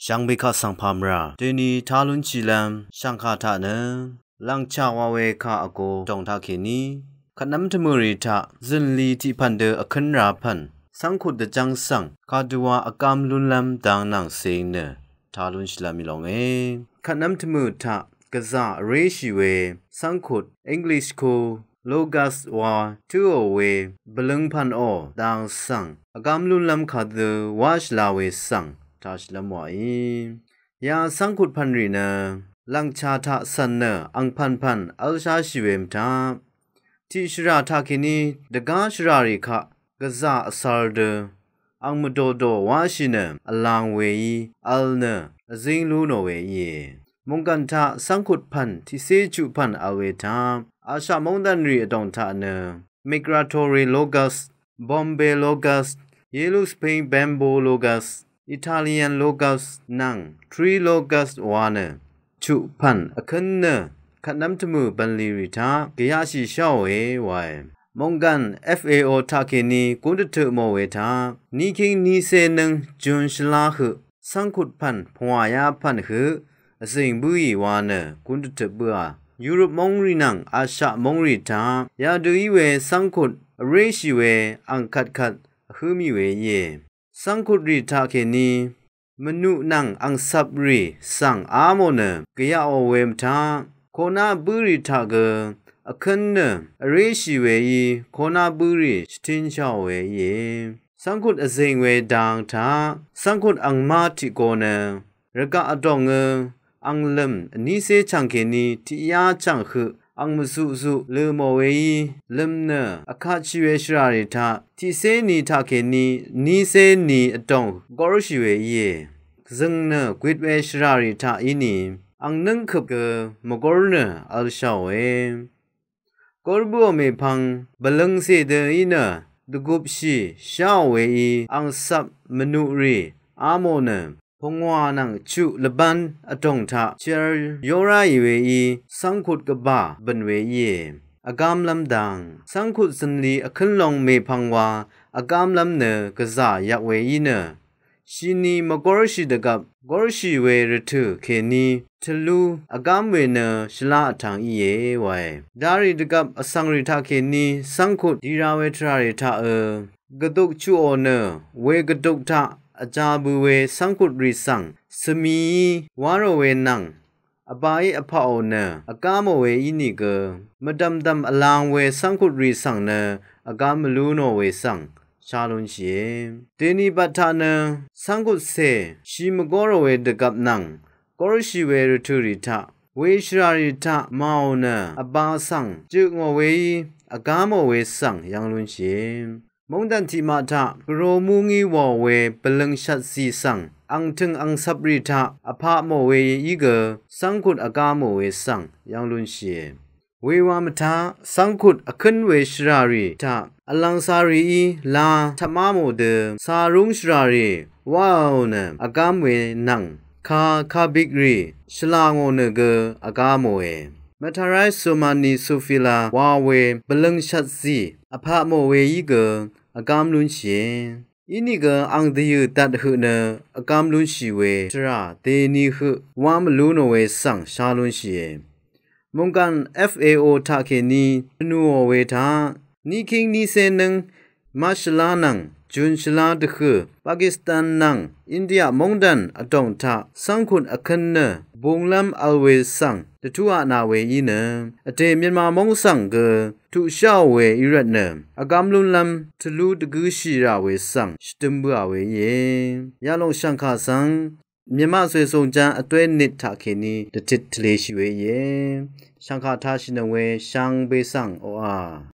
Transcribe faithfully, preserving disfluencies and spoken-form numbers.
Jv̀ngbè kaq svng pà mvrà deni tá lúnshìlv́m shv̀ngkà taq nø lv̀ngchà wa we kà vgo dòng taqkèní kvtnv́m tvmø̀ rì taq zø̀nli tiq pv̀n dø vkǿn rà pv̀n cv́ngkut dvjv́ng svng kadøwa vgám lúnlv́m dang nvng cing nø tá lúnshìlv́m í longe. Kvtnv́m tvmø̀ taq gvzà vréshì we cv́ngkut English ku Logos wa tǿò we bvløng pv̀nò dang svng vgám lúnlv́m kadø wáshìla we svng tāshìlv́m wàí. Ya cv́ngkut pv̀n rì nø lv̀ngchà taq cv̀n nø angpv̀npv̀n v́lsháshì we mvtaq tiq shvrà taqkèní dvgá shvrà rì kaq gvzà vcvr dø ang mvdòdò wáshì nø vlang weí vl nø vzíng lú nò we íe. Mònggàn taq cv́ngkut pv̀n tiqcé chuq pv̀n vl we taq Ashaq móngdàn rì vdòng taq nø Migratory Logos, Bombay Logos, Yellow Spring Bamboo Logos, Italian Logos nvng Tree Logos wa nø chuq pv̀n vkǿn nø kvtnv́m tvmø̀ bv̀nlì rì taq gvyaqshì sháòe wae. Mònggàn F A O taqkèní gún dvtøq mò we taq nikíng nícé nǿng Jun shvlá høq cv́ngkut pv̀n pvngwà yá pv̀n høq vzìng bǿì wa nø gún dvtøq bǿà. Europe móngrì nvng Ashaq móngrì taq yadø í we cv́ngkut vréshì we ang kvtkvt vhǿ mì we íe. Cv́ngkut rì taqkèní mvnuq nvng angcvp rì svng ámò nø gvyaqò we mvtaq koná bǿrì taq gø vkǿn nø vréshì weí koná bǿrì shvtínsháò we íe. Cv́ngkut vzìng we dang taq cv́ngkut angmá tiq go nø rvgaq vdòngø anglø̀m vnícé chv̀ngkèní tiqyá chv̀ng høq ang mvzuqzuq lø mò weí lø̀m nø vkatshì we shvrà rì taq tiqcé ni taqkèní nícé ni vdòng górshì we íe. Zø̀ng nø gwit we shvrà rì taq íni ang nǿngkøp gø mvgór nø vlsháòe. Gór bǿò mèpvng bvløngcè dø í nø dvgupshì sháò weí angcvp mvnuq rì ámò nø pvngwà nvng chuq lvbán vdòng taq chir yó ráì weí cv́ngkut gvbà bø̀n we íe. Vgámlv́m dang cv́ngkut zø̀nli vkǿn long mèpvng wa vgámlv́m nø gvzà yvk we í nø shini mvgórshì dvgvp górshì we rvtø̀ kèní tvlú vgám we nø shvlá vtvng íe wae. Darì dvgvp vsvng rì taqkèní cv́ngkut dira we tvrà rì taqø gvduk chuqò nø we gvduk taq vjā bø we cv́ngkut rì svng svmií wá rò we nvng vbāí vpaqò nø vgámò we ínìgø mvdv̀mdv̀m vlang we cv́ngkut rì svng nø vgám mvlú nò we svng shá lúnshìe. Dèni bvt taq nø cv́ngkutcè shí mvgórò we dvgvp nvng górshì we rvtø̀ rì taq we shvrà rì taq màò nø vbā svng jø ngò weí vgámò we svng yv́ng lúnshìe. Móngdàn tiqmaq taq gvrō mú ngí wàò we bvløng shvtzì svng angtø̀ng angcvprì taq vpaq mò we í gø cv́ngkut vgá mò we svng yv́ng lúnshìe. Wewa mvtaq cv́ngkut vkǿn we shvràrì taq vlvng cā rìí la tvpmá mò dø cā rúng shvràrì wáò nø vgám we nvng ka kabik rì shvlà ngò nø gø vgá mòe. Mvtarái Sumani Sufila wa we bvløng shvtzì vpaq mò we í gø vgám lúnshìe. Inìgø ang dvyø̀ dvt høq nø vgám lúnshì we shvrà dèni høq wá mvlú nò we svng shá lúnshìe. Mòngkàn F A O taqkèní tvnùò we taq níkíng nícé nǿng March shvlá nvng June shvlá dvhø̀ Pakistan nvng India móngdàn vdòng taq cv́ngkut vkǿn nø bunglv́m vl we svng dvtú aqna we í nø vdè Myanmar móng svng gø tuqsháò we í rvtnø vgám lúnlv́m tvlú dvgǿshì rà we svng shvdøm bøà we íe. Yalòng shv̀ngkà svng Myanmar Zwe Zong Ján vtwé nit taqkèní dvtit tvleshì we íe. Shv̀ngkà tashì nøng we shvngbe svng oqà